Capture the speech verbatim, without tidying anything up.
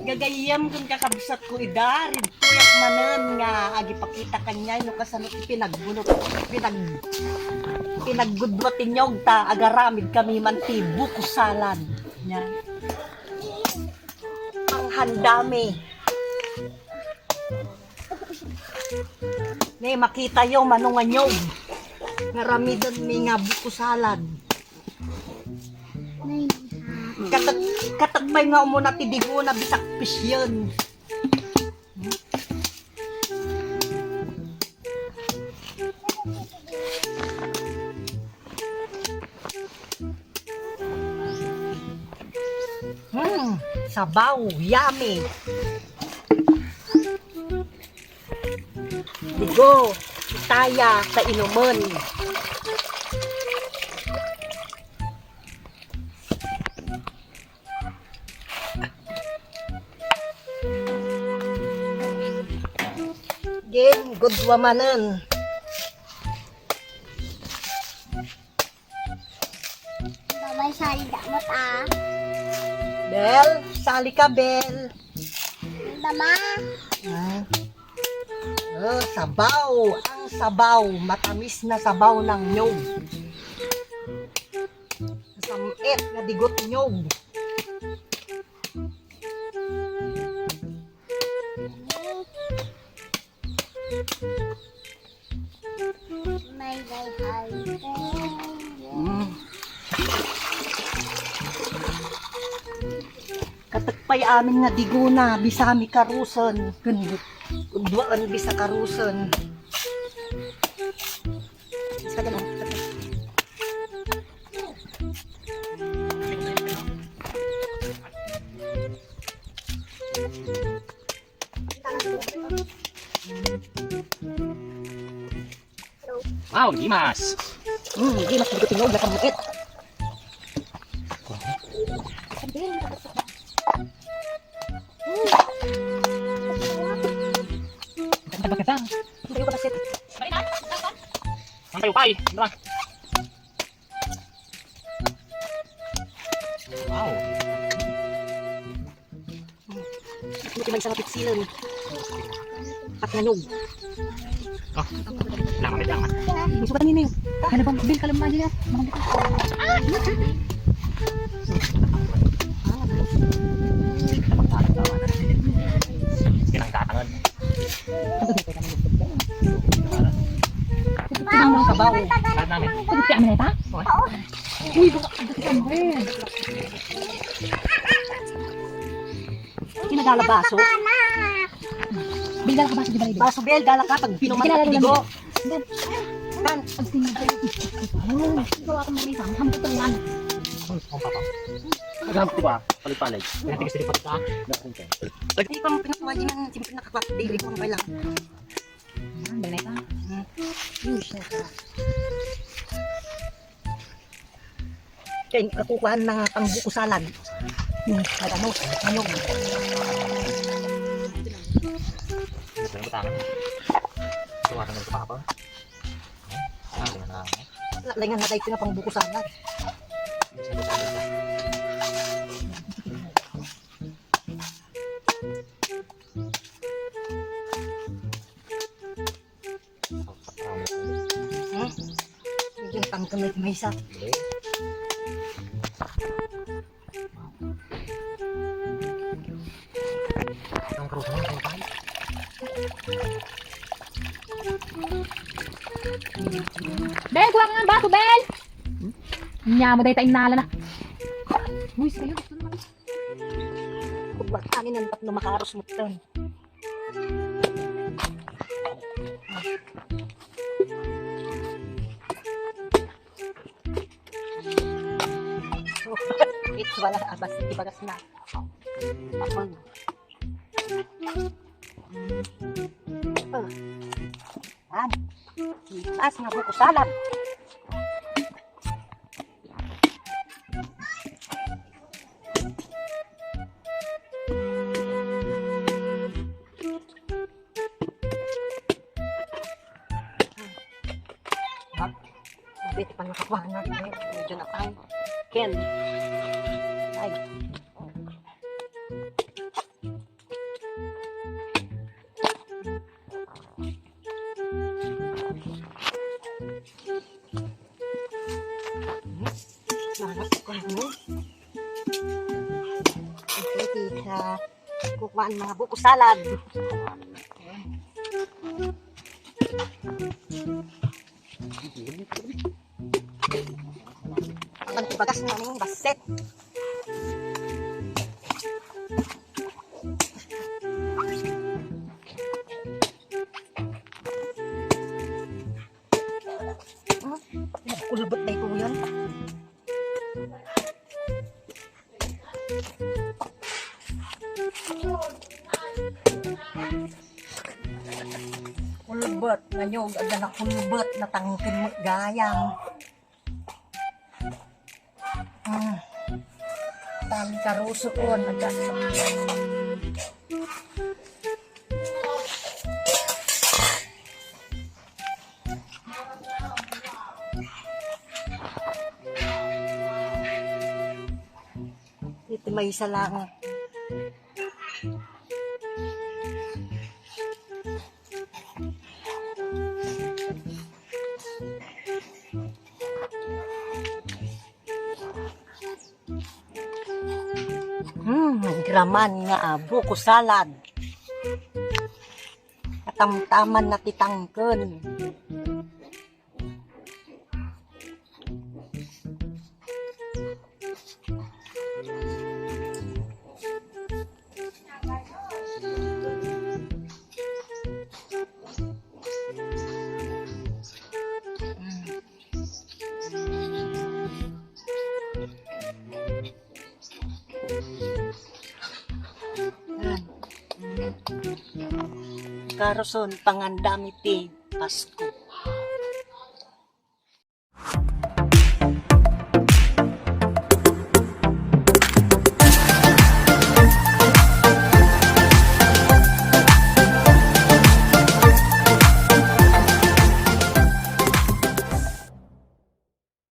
Gagayyem ken kakabsat ko ida, ridtoyak manen nga agipakita kaniay no kasano ti pinagbunot, pinag-, pinaggudua ti niyog ta agaramid kami man ti buko salad. Nia. Ang handami. Ne, makitayo, mano nga niyog. Nga ramidenmi nga buko salad. Katak-, katak pay nga umuna ti digona, bisak pisien. Hmm, sabaw, yummy. Digo, itaya, ta inumen. Game, good womanen. Babay, sali ka mo, ta. Bel, sali ka, Bel. Mama. Ah. Oh, sabaw. Ang sabaw. Matamis na sabaw ng nyog. Samit na digot nyog. May day holiday. Mm. Katak pay amin nga digona, bisami karusen. Kun-, kunduaan bisa karusen. Isa ka lang. Wow, gimas. Hmm, gimas, di ko tinuog na kamuit. Ang ganda ba kita? Hindi ko kasi. Ang tayo pa eh. Ano ba? Wow. Iti maysa nga pitsilen. Patnganog. Oh. Laman, laman. Ang sukat nini. Ano bang bil kalam aja ya? Mga dito. Pinanggatangan. Ang sabaw. Lahat namin. Pagkita mo na ita? Uy, baka. Kinadala baso. Bil, dala ka baso, di ba, Lady? Baso, Bel, dala ka pag pinuman Kinadala ka digo. Kan. Pag tinigil. Oh, gawa ko muli sa hampo to yan. Ang papa. Ang hampo ba? Palit-palit. Kaya tigis-tigis pa ka. Lagi kang pinakuha din ang simple na kapat. Daily ko ang kailangan. Ang balay ka. Hmm. Uy, siya ka. Kaya kukuhaan na nga pang buko salad. Hmm, nagano, nanyog. Gusto mo tangan? Gusto mo tangan pa ba? Ah, ano na? Laingan na tayo nga pang buko salad. Hmm? Medyo tangkang na maysa. Ang karusa mo, ang pangkay. Bel, kuha ka nga baso, Bel! Nya mo, dahil tayo nala na. Uy, sa'yo, gusto naman. Kung bakit amin ang tatlo makaros mo, Ton. It's wala abas, ibagas na. Ako na. Oh. Yan. Taas na buko salad. Dito pa nakakuha na. Medyo na pang. Ken. Ay. Sa kukuan mga buko salad. Ang tibagas na ning basset. Hmm? Kulbot na ito yan. Kulbot, nanyog, adda na kulbot, natangken met gayam. Ah, tali karuso ko, naga. Iti maysa lang. Hmm, graman nga buko salad. Katamtaman na ti tangken. Karuson, pangandam iti Pasko.